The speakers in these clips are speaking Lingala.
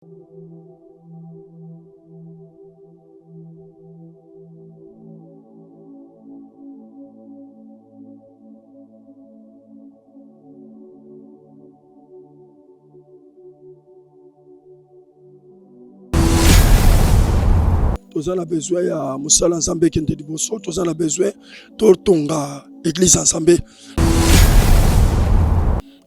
Toza na besoin ya mosala Nzambe ekende liboso, toza na besoin totonga eglise ya Nzambe.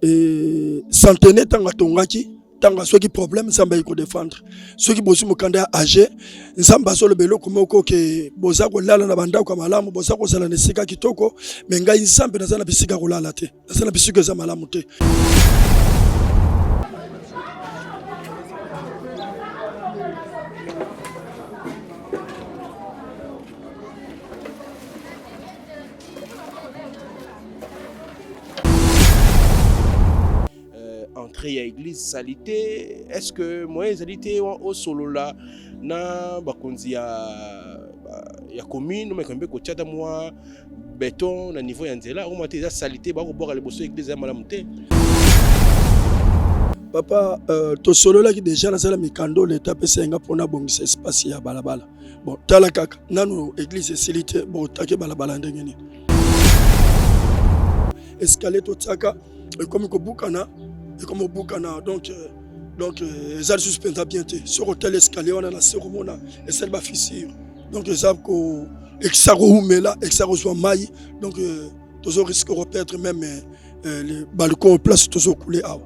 E centenaire ntango atongaki, ntango azwaki problème, Nzambe ayi kodefendre. Soki bozwi mokanda ya age, Nzambe azoloba eloko moko ke boza kolala na bandako ya malamu, boza kozala na esika kitoko, me ngai Nzambe naza na bisika kolala te, naza na bisika eza malamu te. Entrée ya église salite, est-ce que moyen ezali te osolola na bakonzi ya commune omeka mpe kotia ata mwa beton na niveau ya nzela omwa te eza salite bakobwaka liboso église ya malamu te? Papa, tosololaki deja, nasala mikando leta apesa nga mpona bongisa espace ya balabala. Bon, tala kaka nanu église esili te, botake balabala ndenge nini? Escalier totiaka ekomi kobukana, ekomi kobukana, donc eza lisusu mpenza bien te. Soki otali escalier wana na se, komona esali bafissure, donc eza ko ekisa koumela, ekisa kozwa mai, donc tozo risque koperdre même le balcon place tozokule awa.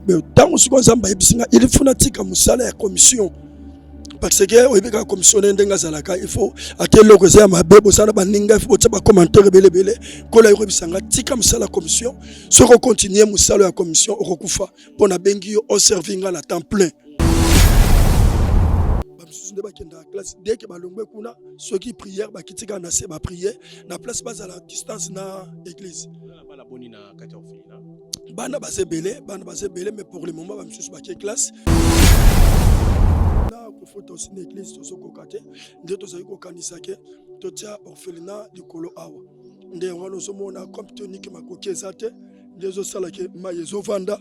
Mais ntango sikoyo Nzambe ayebisi nga il faut natika mosala ya commission, parce que oyebi kaka commissionnaire ndenge azalaka, il faut ata eloko eza ya mabe, bozala na baninga, il faut botia bacommentaire ebele ebele. Kola yokoyebisa nga tika mosala ya commission, soki okontinue mosala ya commission okokufa, mpo nabengi yo oservi nga na temps plein. Bamisusu nde bakendaka classe, dès que balongwe kuna, soki prière, bakiti kaka na se, baprie na place, bazala distance na église. Bana boni na kati ya orphelinat? Bana baza ebele, bana baza ebele, mais pour le moment bamisusu bake classe. Na kofuta osi na église tozokoka te, nde tozali kokanisa ke totia orphelinat likolo awa. Nde yango wana ozomona compte tenu makoki eza te, nde ezosala ke mai ezovanda.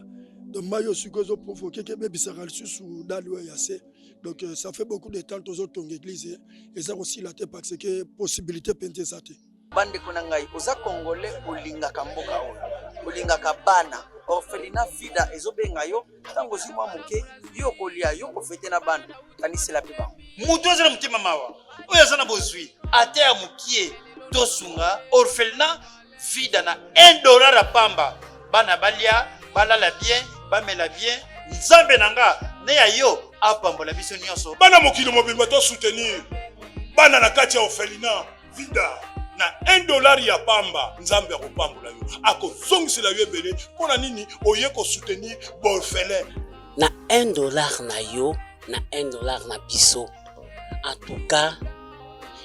Donc mai oyo sikoyo ezoprovoke ke ebebisaka lisusu dalle oyo ya se. Donc ça fait beaucoup de temps tozotonga église, eza kosila te parce que possibilité mpenza eza te. Bandeko na ngai, oza congolais, olingaka mboka oyo, olingaka bana, orphelinat Vida ezobenga yo. Ntango ozwi mwa moke, yo okolia, yo kofete na bana, kanisela mpe bango. Moto aza na motema mawa, oyo aza na bozwi ata ya mokie, tosunga orphelinat Vida na 1 dollar ya pamba. Bana balia, balala bien, bamela bien. Nzambe na nga ne ya yo apambola biso nyonso. Bana mokili mobimba, to soutenir bana na kati ya orphelinat Vida na 1 dollar ya pamba. Nzambe akopambola yo, akozongisela yo ebele. Mpo na nini oye kosoutenir baorphelin? Na 1 dollar na yo, na 1 dollar na biso, en tout cas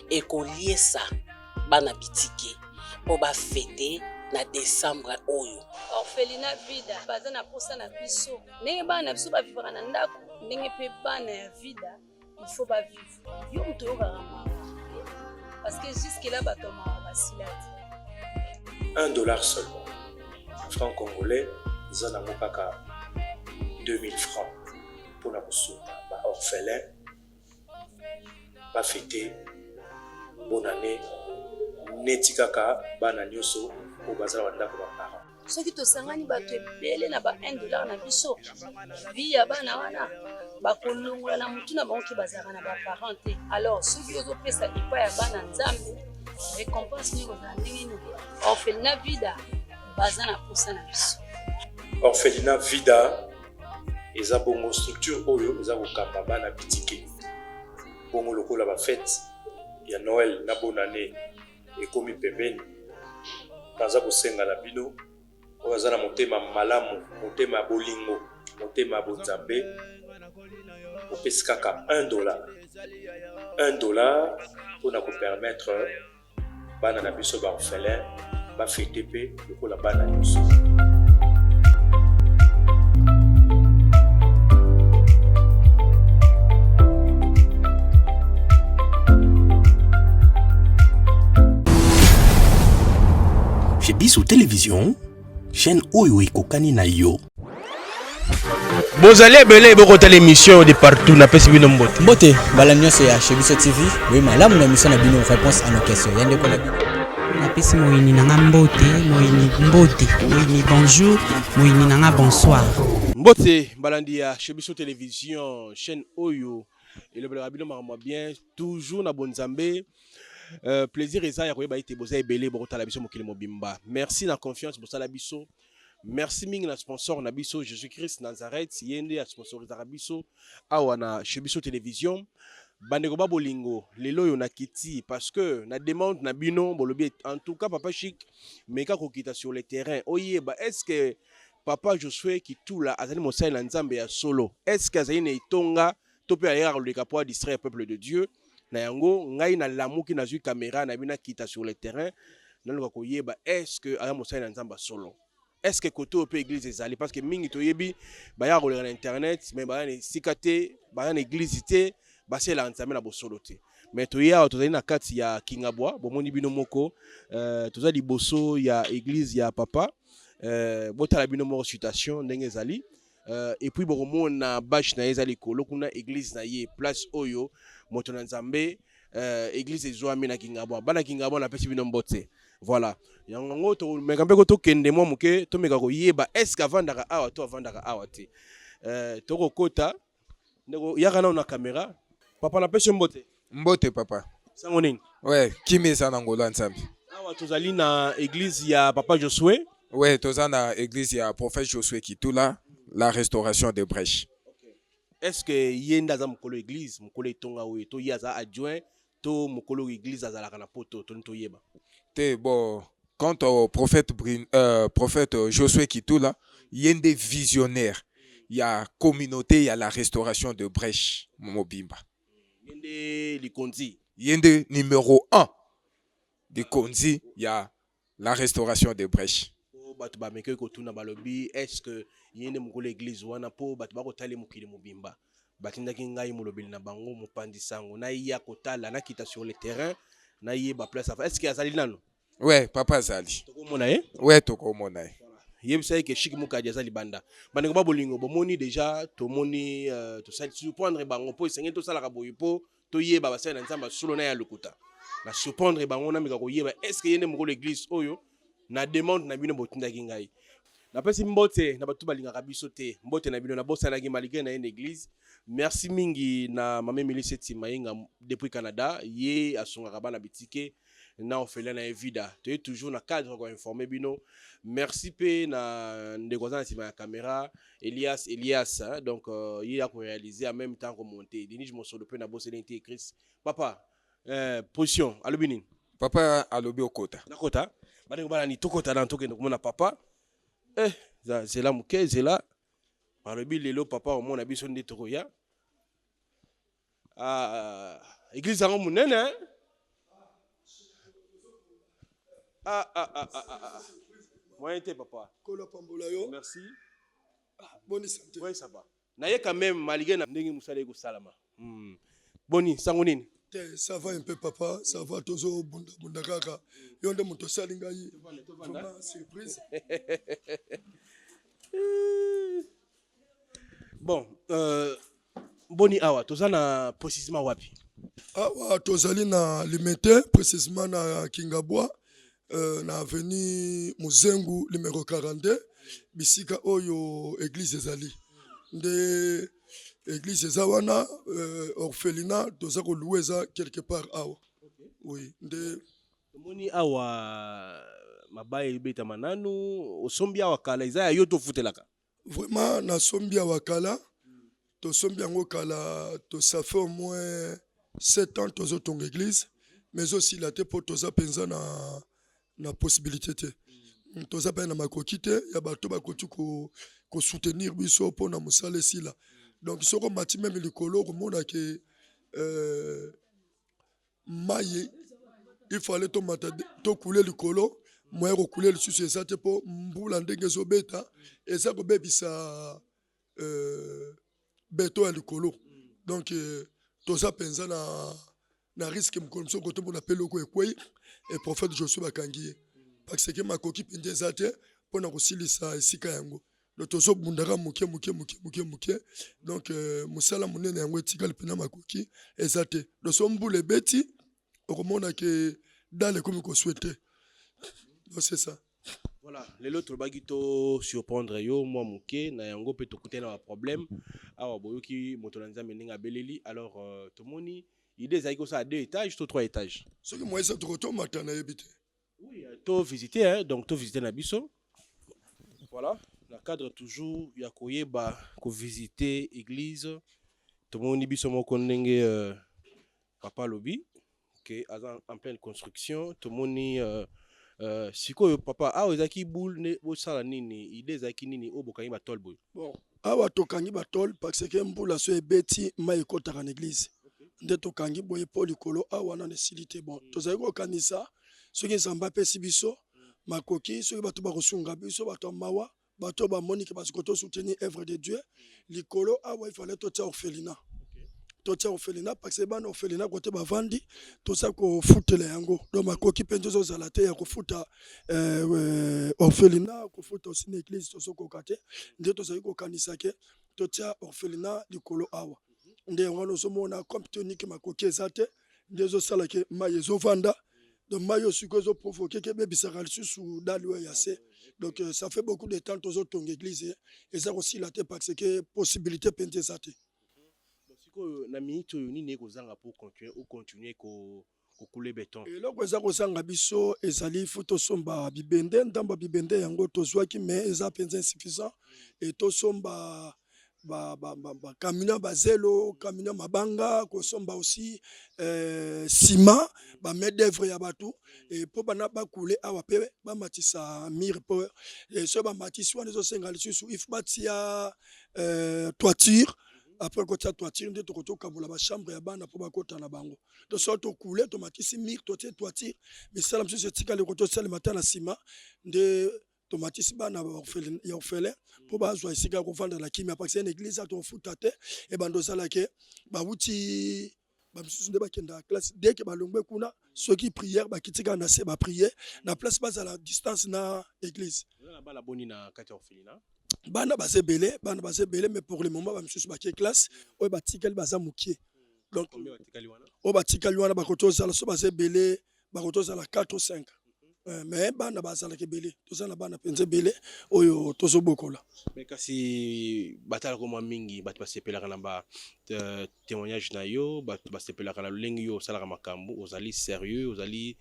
ekoliesa bana bitike mpo bafete na décembre oyo. Orphelinat Vida baza na posa na biso, ndenge bana na biso bavivaka na ndako, ndenge mpe bana ya Vida il faut bavivre. Yo moto oyokaka mawa, parce que jusque là bato ya mawa basila te. 1 dollar seulement, franc congolais eza nango kaka 2000 francs, mpona kosunga baorphelin bafete bonne année neti kaka bana nyonso oyo baza na bandako baparent. Soki tosangani bato ebele na ba 1 dollar na biso, vie ya bana wana bakolongola na motu na bango ke bazalaka na baparent te. Alors soki ozopesa epai ya bana Nzambe, récompense nini kozala ndenge nini? Orphelinat Vida baza na posa na biso. Orphelinat Vida eza bongo structure oyo eza kokamba bana bitike. Bongo lokola bafete ya Noël na bonne année ekomi pembeni, naza kosenga na bino oyo aza na motema malamu, motema ya bolingo, motema ya bonzambe, opesi kaka 1 dollar, 1 dollar mpona kopermettre bana na biso baorphelin bafete mpe lokola bana nyonso. Chez Biso Télévision, chaîne oyo ekokani na yo. Bozali ebele bokotala émission de partout, napesi bino mbote. Mbote mbala nyonso ya Chez Biso TV, boye malamu na émission na bino Réponse à nos questions. Ya ndeko na bino. Napesi moyini na nga mbote, moyini mbote, moyini bonjour, moyini na nga bonsoir. Mbote balandi ya Chez Biso Télévision, chaîne oyo elobelaka bino makambo ya bien, toujours na bonzambe. Plaisir eza ya koyeba ete boza ebele bokotala biso mokili mobimba. Merci na confiance bosala biso. Merci mingi na sponsor na biso Jésus-Christ Nazareth, ye nde asponsorisaka biso awa na Chez Biso Télévision. Bandeko ba bolingo, lelo oyo nakiti parce que na demande na bino bolobi, en tout cas papa Chic meka kokita sur le terrain oyeba est-ce que papa Josué Kitula azali mosali na Nzambe ya solo, est-ce que azali na etonga to mpe ayaka koleka po distraire peuple de Dieu. Na yango ngai nalamuki, nazwi caméra na bino, nakita sur le terrain, naluka koyeba est-ce que aza mosali na Nzambe ya solo, est-ce que côté oyo mpe église ezali, parce que mingi toyebi bayaka koleka na internet, mais baza na esika te, baza na église te, basalelaka Nzambe na bosolo te. Mais toye awa, tozali na kati ya Kingabwa, bomoni bino moko, toza liboso ya église ya papa. Botala bino moko situation ndenge ezali, et puis bokomona bâche na ye eza likolo kuna, église na ye, place oyo moto na Nzambe, église ezwami na Kingabwa. Bana Kingabwa, napesi bino mbote. Voilà, yango yango tomeka mpe ko tokende mwa moke, tomeka koyeba est ce que avandaka awa to avandaka awa te. Tokokota. Ndeko, yaka nano na caméra. Papa, napesi yo mbote. Mbote papa. Sango nini? Ouais, kimi eza na ngolo ya Nzambe. Awa tozali na église ya papa Josué. Ouais, toza na église ya prophète Josué Kitula, la restauration de brèche. Est ce que ye nde aza mokolo église, mokolo etonga oyo, to ye aza adjoint, to mokolo église azalaka na poto, toni toyeba? Te, bon, quant au prophète, prophète Josué Kitula, ye nde visionnaire ya communauté ya la restauration de brèche mobimba. Ye nde likonzi. Ye nde numéro 1 likonzi ya la restauration de brèche. Po bato bameki kotuna, balobi est ce que ye nde mokolo église wana, mpo bato bakotala ye mokili mobimba. Batindaki ngai molobeli na bango, mopanzi sango, naya kotala, nakita sur le terrain, nayeba place afa, est ce que azali nano. Ouais, papa azali. Tokomona ye? Ouais, tokomona ye. Yebisa ye ke Chik Mokadi aza libanda. Bandeko ba bolingo, bomoni déjà, tomoni, tosali surprendre bango, mpo esengeli tosalaka boye mpo toyeba basali na Nzambe solo na ya lokuta. Na surprendre bango, nameka koyeba est ce que ye nde mokolo église oyo, na demande na bino botindaki ngai. Napesi mbote na bato balingaka biso te, mbote na bino. Nabosanaki malgré na ye na église. Merci mingi na mama Emili Seti Mayenga depuis Canada, ye asungaka bana bitike na orphelin na ye Vida. Toye toujours na cadre ya koinforme bino. Merci mpe na ndeko aza na nsima ya caméra, Elias Elias, hein, donc ye akoréaliser en même temps komonte Denis Mosolo mpe naboseli te. Chris papa, position alobi nini? Papa alobi okota. Nakota. Bandeko balani, tokota na tokende komona papa. Zela moke, zela. Balobi lelo papa omona biso nde tokoya. Ah, église yango monene, hein? Ah, ah, ah, ah, ah, ah. Moyen te, papa. Kolo apambola yo. Merci. Boni santé? Oui, ça va. Naye quand même malgré na ndenge mosala ekosalama. Boni sango nini? Te, ça va un peu papa, ça va, tozobundabunda kaka. Yo nde moto osali ngai vraiment surprise. Bon, boni awa toza na précisément wapi? Awa tozali na Limete, précisément na Kingabwa, na avenue Muzengu numéro 42, bisika oyo église ezali. Nde église eza wana, orphelinat toza kolouer eza quelque part awa. Oui, nde. Tomoni awa mabaya ebetama nanu. Osombi awa kala, eza ya yo, tofutelaka? Vraiment, nasombi awa kala, tosombi yango kala, ça fait au moins 7 ans tozotonga église, mais ezosila te mpo toza mpenza na possibilité te, toza mpe na makoki te ya bato bakoki kosoutenir biso mpona mosala esila. Donc soki omati même likolo, okomona ke mai, il fallait tomata, tokule likolo. Moyen kokule lisusu eza te mpo mbula ndenge ezobeta eza kobebisa béton ya likolo. Donc toza mpenza na risque mokolo mosusu kotomona mpe eloko ekwei e prophète Josué bakangi ye, parce que makoki mpenza eza te mpona kosilisa esika yango. Donc tozobundaka moke moke moke moke moke. Donc euh, mosala monene yango etikali mpena makoki eza te. Donc so mbula ebeti okomona ke dale ekomi koswete. Donc c'est ça. Voilà, lelo tolobaki to surprendre yo mwa moke na yango mpe tokutani na baproblème awa. Boyoki moto na Nzambe ndenge abeleli. Alors euh, tomoni idée ezalaki kosala deux étages to trois étages. Soki moyen eza tokotomata, nayebi te. Oui, to visiter hein, donc to visiter na biso. Voilà, na cadre toujours ya koyeba kovisiter église, tomoni biso moko ndenge euh, papa alobi ke aza en pleine construction. Tomoni sikoyo papa, awa ezalaki boule nde bosala nini? Idée ezalaki nini oyo bokangi batole boye? Bon, awa tokangi batole parce que mbula so ebeti, mai ekɔtaka na église. Nde tokangi boye mpo likolo awa nano esili te. Bon, tozali kokanisa soki Nzambe apesi biso makoki, soki bato bakosunga biso, bato ya mawa, bato oyo bamoni ke bazoko tosoutenir œuvre de Dieu, likolo awa ifale totia orphelinat. Totia orphelinat parce que bana orphelinat kote bavandi, toza kofutela yango. Donc makoki mpenza ezozala te ya kofuta orphelinat, kofuta aussi na église tozokoka te. Nde tozali kokanisa ke totia orphelinat likolo awa. Nde yango wana ozomona compte tenu ke makoki eza te, nde ezosala ke mai ezovanda. Donc mai oyo sikoyo ezoprovoke ke ebebisaka lisusu dalle oyo ya se. Donc ça fait beaucoup de temps tozotonga église, eza kosila te parce que possibilité mpenza eza te. Sikoyo na minute oyo, nini ekozanga po continuer ocontinue kocouler béton? Eloko eza kozanga biso ezali fu tosomba bibende. Ndambo ya bibende yango tozwaki, mais eza mpenza insuffisant. E tosomba bacamion ya bazelo, camion ya mabanga, kosomba aussi ciment, bamain d'œuvre ya bato mpo bana bacouler awa mpe bamatisa mur. Mpo soki bamatisi wana, ezosenga lisusu il faut batia toiture. Après kotia toiture, nde tokoki tokabola bachambre ya bana mpo bakota na bango. Donc soki tocouler, tomatisi mur, totie toiture, misala mosusu etikali kotosalema ta na nsima. Nde tomatisi bana ya orphelin mpo bazwa esika ya kovanda na kimia, parce que na église tokofuta te. Ebanda ozalake bawuti bamisusu nde bakendaka classe, dès que balongwe kuna, soki prière, bakiti kaka na se, baprier na place, bazala distance na église. Bana boni na kati ya orphelinat? Bana baza ebele, bana baza ebele, mais pour le moment bamisusu bake classe, oyo batikali baza mokie. Donc oyo batikali wana bakoki ozala, so baza ebele, bakoki ozala 4 ou 5, mais bana bazalaka ebele. Toza na bana mpenza ebele oyo tozobokola. Mais kasi batalaka mwa mingi, bato basepelaka na ba témoignage na yo, bato basepelaka na lolenge yo osalaka makambo. Ozali sérieux, ozali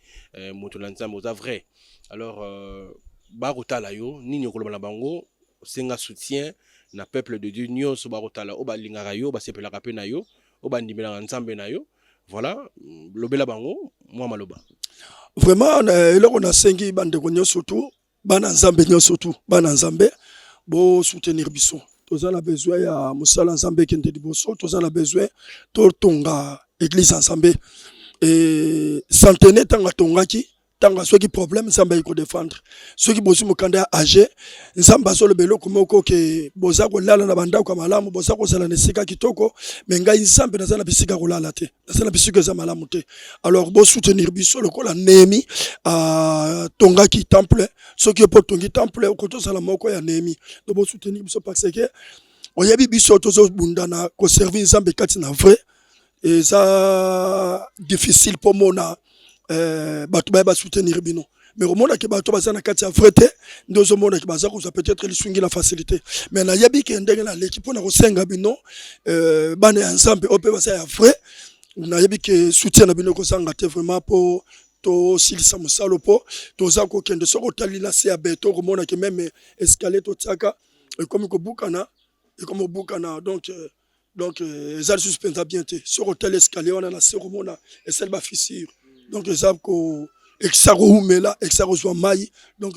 moto na Nzambe, oza vrai. Alors bakotala yo, nini okoloba na bango? Osenga soutien na peuple de Dieu nyonso bakotala, oyo balingaka yo, basepelaka mpe na yo, oyo bandimelaka Nzambe na yo. Voilà, lobela bango mwa maloba. Vraiment, eloko nasengi bandeko nyonso tu, bana Nzambe nyonso tu, bana Nzambe, bosoutenir biso. Toza na besoin ya mosala Nzambe ekende liboso. Toza na besoin totonga église ya Nzambe. E centenaire, ntango atongaki, ntango azwaki problème, Nzambe ayi kodéfendre. Soki bozwi mokanda ya Aggée, Nzambe azoloba eloko moko ke boza kolala na bandako ya malamu, boza kozala na esika kitoko, mais ngai Nzambe naza na bisika kolala te, naza na bisika eza malamu te. Alors bosoutenir biso lokola Néhémie atongaki temple. Soki yo mpo otongi temple, okoki ozala moko ya Néhémie. Donc bosoutenir biso parce que oyebi biso tozobunda na koservir Nzambe kati na vrai. Eza difficile mpo mona bato baya basoutenir bino, mais omonaki bato baza na kati ya vrai te, nde ozomonaki baza kozwa peut-être lisungi na facilité. Mais nayebi ke ndenge naleki mpona kosenga bino, bana ya Nzambe oyo mpe baza ya vrai, nayebi ke soutien na bino ekozanga te vraiment mpo tosilisa mosala mpo toza kokende. Soki otali na se ya béton, okomonaki même escalier totiaka ekomi kobukana, ekomi kobukana. Donc eza lisusu mpenza bien te. Soki otali escalier wana na se, okomona esali bafissure. Donc eza ko ekisa koumela, ekisa kozwa mai. Donc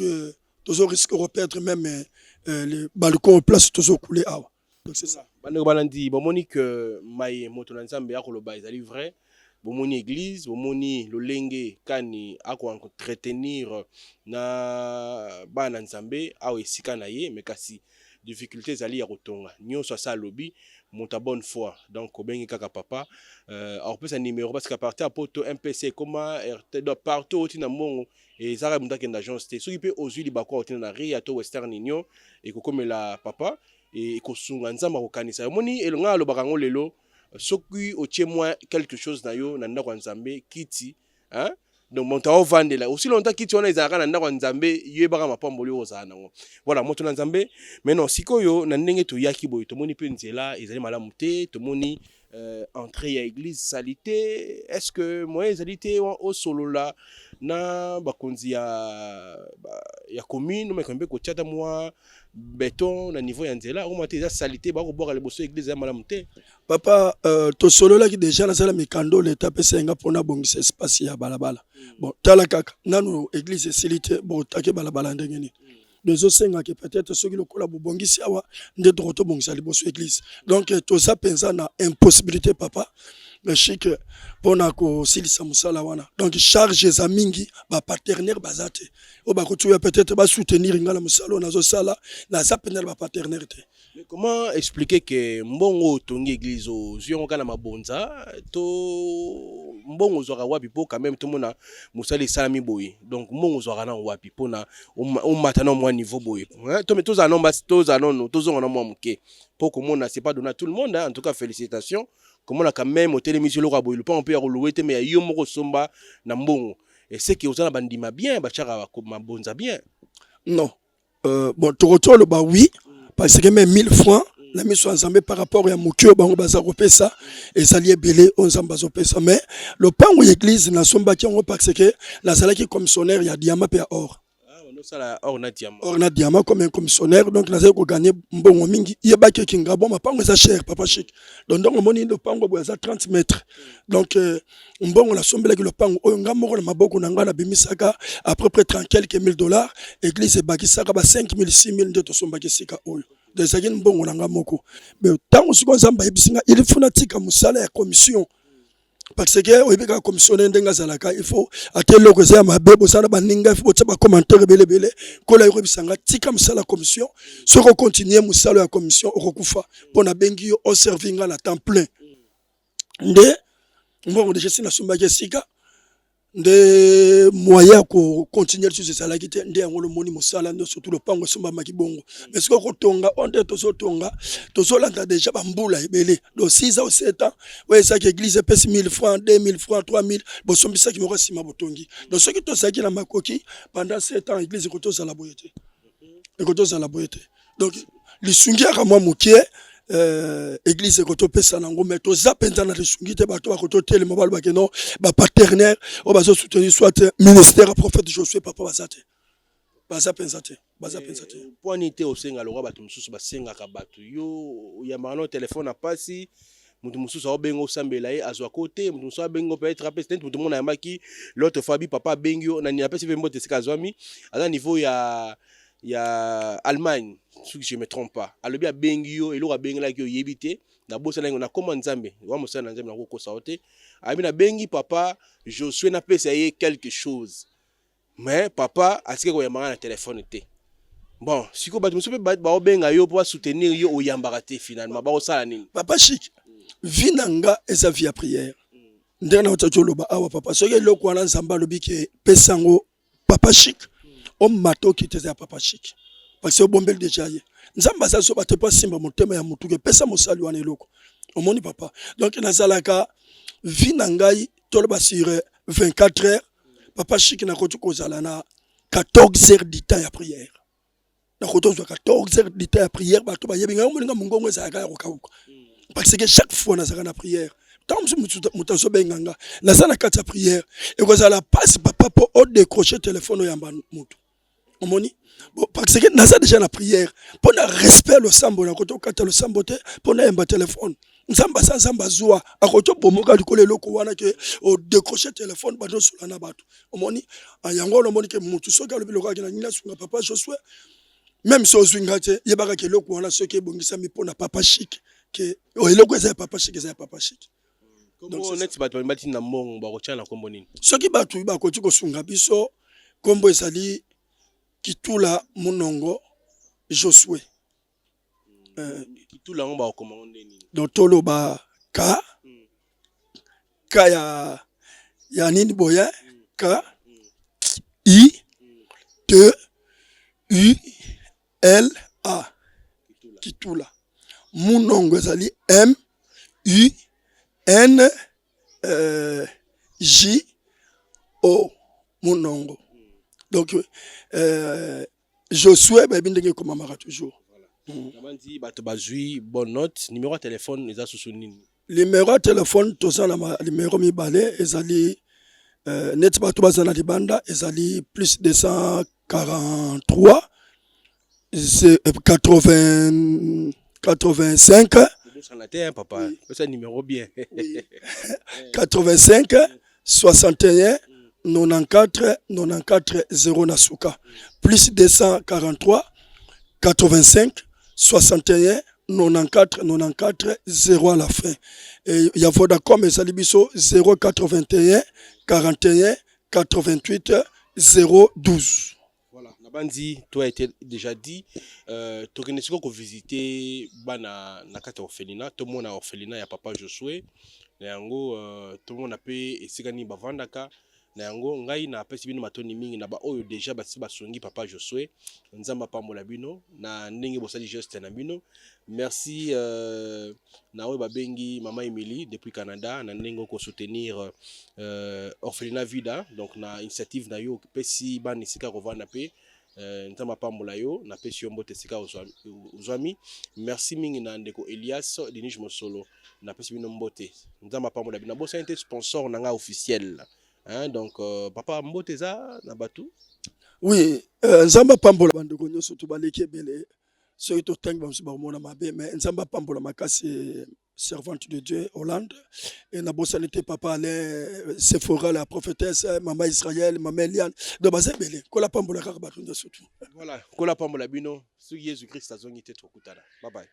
tozo risque koperdre même le balcon place tozocouler awa. Donc c'est ça. Bandeko balandi, bomoni ke mai moto na Nzambe akoloba ezali vrai. Bomoni église, bomoni lolenge kani akoentretenir na bana Nzambe awa esika na ye. Mais kasi Difficulté ezali ya kotonga. Nionso asi alobi, moto ya bonne foi. Donc obengi kaka papa, euh, akopesa numero parce que à partir ya poto MPC ekoma Airtel, donc partout otinda mbongo eza kaka moto akende agence te. Soki pe ozui libaku ya kotinda na Ria to Western Union ekokomela papa et ekosunga Nzambe akokanisa yo. Omoni ngai alobaka yango lelo soki otie mwa quelque chose na yo na ndako ya Nzambe kiti hein donc moto aovandela aussi longtemps kiti wana ezalaka na ndako ya nzambe yebaka mapamboli oyo ozala nango voilà moto na nzambe mais non sikoyo na ndenge toyaki boye tomoni mpe nzela ezali malamu te tomoni euh, entrée ya église salite est ce que moyen ezali te osolola na bakonzi ya, ya commune omeka mpe kotia ata mwa beton na niveau ya nzela okoma te eza salite bakobwaka liboso église ya malamu te Papa euh, tosololaki deja nasala mikando leta apesa nga mpo nabongisa espace ya balabala mm. Bon tala kaka nanu eglise esili te botake balabala ndenge nini mm. Ezosenga ke peut-être soki lokola bobongisi awa nde toko tobongisa liboso eglise donc eh, toza mpenza na impossibilité papa chic mpo na kosilisa mosala wana donc charge eza mingi bapartenaire baza te oyo bakoki oya peut-être basoutenir ngai na mosala oyo nazosala naza mpenza na bapartenaire te. Mais comment expliquer que mbongo otongi église ozwi yango kaka na mabonza to mbongo ozwaka wapi mpo quand même tomona mosala esalami boye donc mbongo ozwaka nano wapi mpona omata na mwa niveau boye to tozala nano basi tozala nano tozonga na mwa moke mpo komona c'est pas donné à tout le monde hein. En tout cas félicitations komona quand même otelemisi eloko ya boye lopango mpe ya kolowe te mais ya yo moko osomba na mbongo et c'est que oza na bandima bien batiaka mabonza bien. Non Euh, bon tokoki oloba oui parce que même 1000 francs na miso ya nzambe par rapport ya moke oyo bango baza kopesa ezali ebele oyo nzambe azopesa mais lopango ya église nasombaki yango parce que nazalaki commissionnaire ya diamant mpe ya or. Ah, or na diamant, or na diamant comme un commissionnaire donc nazali koganye mbongo mingi yebaki ekinga bon mapango eza cher papa chic donc ndongo omoni lopango boye eza 30 mètres donc euh, mbongo nasombelaki lopango oyo nga moko na maboko na ngai nabimisaka à peu près 30 quelques mille dollars église ebakisaka ba 5000 6000 nde tosombaki esika oyo ezalaki mbongo na nga moko mais ntango sikoyo nzambe ayebisi nga il faut natika mosala ya commission parce que oyebi kaka commissionnaire ndenge azalaka il faut ata eloko eza ya mabe bosala baninga il faut botia bacommentaire ebele ebele kola yokoyebisa nga tika mosala ya commission soki okontinue mosala ya commission okokufa mpo nabengi yo oservi nga na temps plein nde mbongo deja esi nasombaki esika nde moyen ya kocontinue lisusu ezalaki te nde yango lomoni mosala nde surtout lopango esombamaki bongo mais sikoyo kotonga oyo nde tozotonga tozolanda deja bambula ebele do 6 ans ou 7 ans oyo ezalaki église epesi 1000 francs 2000 francs 3000 bosombisaki moko nsima botongi donc soki tozalaki na makoki pendant 7 ans église ekoki tozala boye te ekoki tozala boye te donc lisungi yaka mwa mokie euh, église ekoki topesa nango mais toza mpenza na lisungi te bato bakoki totelema balobake non bapartenaire oyo bazosoutenir soit ministère ya prophète Josué papa baza te baza mpenza te baza mpenza te. Mpo nini te osenga lokola bato mosusu basengaka bato yo oyambaka no telefone na mpasi moto mosusu aobenga osambela ye azwaka yo te moto mosusu abengi yo peut-être apesi neti moto moko nayambaki l'autre fois abi papa abengi yo nani apesi mpe mbote esika azwami aza niveau ya ya Allemagne soki je me trompe pas alobi abengi yo eloko abengelaki yo oyebi te nabosana yango nakoma nzambe wa mosala na nzambe nakokosa yo te alobi nabengi papa Josue napesa ye quelque chose mais papa atikaki koyamba nga na telefone te bon sikoyo bato mosusu mpe baobenga yo mpo basoutenir yo oyambaka te finalement bakosala nini? Papa chic vie na nga eza vie ya prière ndenge nautaki oloba awa papa soki eloko wana nzambe alobi ke pesa yango papa chic omata okita eza ya papa chic parce que obombeli deja ye nzambe aza zoba te mpo asimba motema ya motu epesa mosali wana eloko omoni papa donc nazalaka vie na ngai toloba sur 24 heures papa chic nakoki kozala na 14 heures du temps ya prière nakoki kozwa 14 heures du temps ya prière bato bayebi ngai omoninga mongongo ezalaka ya kokauka parce que chaque fois nazalaka na prière ntango mosusu moto azobenga nga naza na kati ya prière ekozala mpasi papa mpo odécroche telefone oyamba motu omoni bon, parce que naza déjà na prière mpo na respect losambo nakoki okata losambo te mpo nayamba telefone nzambe aza nzambe azwa akoki obomoka likolo eloko wana ke odécroche telefone bando osola na bato omoni ah, yango wana omoni ke motu soki alobi lokaki na nini asunga papa Josue meme so ozwi nga te yebaka ke eloko wana soki ebongisami mpo na papa chic ke oh, eloko eza ya papa chic eza ya papa chic. Kombo neti bato batinda mbongo bakotya na kombo nini? Soki bato bakoki kosunga biso kombo ezali Kitula Munongo Josue. Kitula yango bakokoma ngo nde nini? Donc toloba K K ya ya nini boye K I T U L A Kitula. Munongo ezali M U N euh, J O Munongo. Donc euh, Josue bayebi ndenge ekomamaka toujours. Nabandi bato bazwi bonne note. Numéro ya telefone eza susu nini? Numero ya telefone toza na numero mibale ezali euh, neti bato baza na libanda ezali plus 243 80 85 Bosana te hein, papa. Pesa numéro bien. 85 61 94 94 0 na suka plus 243 85 61 94 94 0 à la fin. Et ya Vodacom ezali biso 081 41 88 012. Voilà, nabandi toi été déjà dit euh, tokende sikoyo kovisite bana na kati ya orphelinat, tomona orphelinat ya papa Josue na yango euh, tomona mpe esika nini bavandaka na yango. Ngai napesi bino matondi mingi na baoyo deja basi basungi papa Josue. Nzambe apambola bino na ndenge bosali geste na bino. Merci euh, na oyo babengi mama Emily depuis Canada na ndenge oko soutenir euh, orphelinat Vida, donc na initiative na yo opesi bana esika kovanda mpe euh, Nzambe apambola yo, napesi yo mbote esika ozwami. Merci mingi na ndeko Elias Dinige Mosolo, napesi bino mbote, Nzambe apambola bino. Nabosani te sponsor na ngai officiel hein, donc euh, papa mbote eza na bato. Oui, euh, Nzambe apambola bandeko nyonso to baleki ebele soki totangi bamosusu bakomona mabe, mais Nzambe apambola makasi servante de Dieu Hollande et nabosani te papa Alain Sephora la prophétesse mama Israël mama Eliane, donc baza ebele. Kola pambola kaka bato nyonso tu. Voilà, kola pambola bino soki Yesu Christ azongi te tokutana. Bye bye.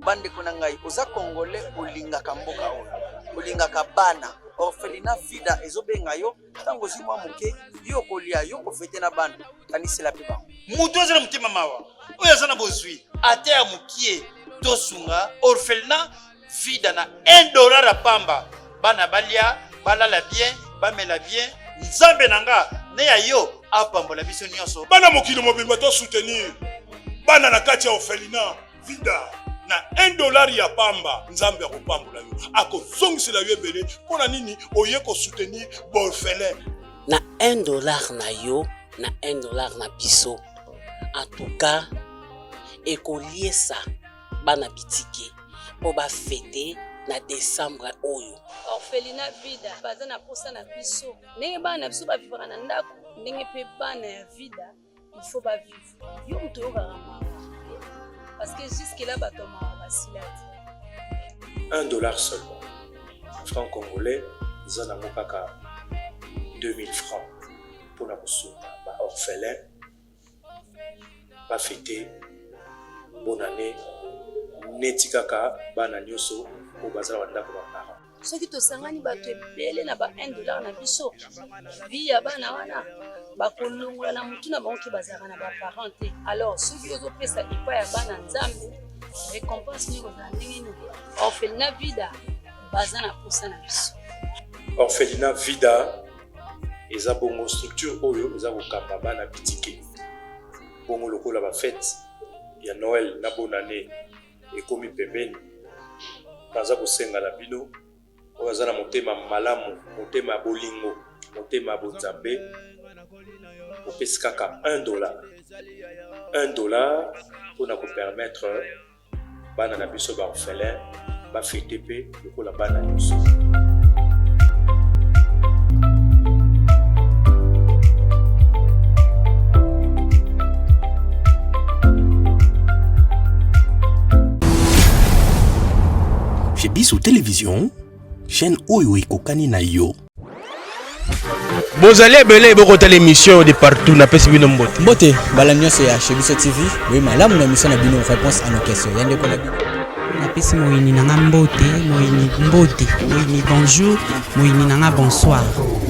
Bandeko na ngai, oza congolais, olingaka mboka oyo, olingaka bana, orphelinat Vida ezobenga yo. Ntango ozwi mwa moke, yo okolia, yo okofete na bana, kanisela mpe bango. Moto aza na motema mawa, oyo aza na bozwi ata ya mokie, tosunga orphelinat Vida na 1 dollar ya pamba, bana balia, balala bien, bamela bien. Nzambe na nga ne ya yo apambola biso nyonso. Bana mokili mobimba to soutenir bana na kati ya orphelinat Vida na 1 dollar ya pamba. Nzambe akopambola yo, akozongisela yo ebele. Mpo na nini oye kosoutenir baorphelin? Na 1 dollar na yo na 1 dollar na biso, en tout cas ekoliesa bana bitike mpo bafete na decembre oyo. Orphelinat Vida baza na posa na biso, ndenge bana na biso bavivaka na ndako, ndenge mpe bana ya Vida il faut bavivre. Yo moto oyokaka mawa parce que jusque là bato ya mawa basila te. 1 dollar seulement, franc congolais eza nango kaka 2000 francs mpona kosunga baorphelin bafete bonne année neti kaka bana nyonso oyo baza na bandako ba parents. Soki tosangani bato ebele na ba 1 dollar na biso, vie ya bana wana bakolongola na mutu na bango ke bazalaka na ba parents te. Alors soki ozopesa epai ya bana Nzambe, récompense nini ekozala ndenge nini? Orphelinat Vida baza na posa na biso. Orphelinat Vida eza bongo structure oyo eza kokamba bana bitike, bongo lokola ba fete ya Noël na bonne année ekomi pembeni, naza kosenga na bino oyo aza na motema malamu, motema ya bolingo, motema ya bonzambe, opesi kaka 1 dollar, 1 dollar mpona kopermettre bana na biso ba orphelin bafete mpe lokola bana nyonso. Chez biso télévision, chaîne oyo ekokani na yo. Bozali ebele bokotala émission de partout, napesi bino mbote. Mbote bala nyonso ya Chez Biso TV, boye malamu na émission na bino Réponse à nos questions ya ndeko na bino. Napesi moyini na nga mbote, moyini mbote, moyini bonjour, moyini na nga bonsoir.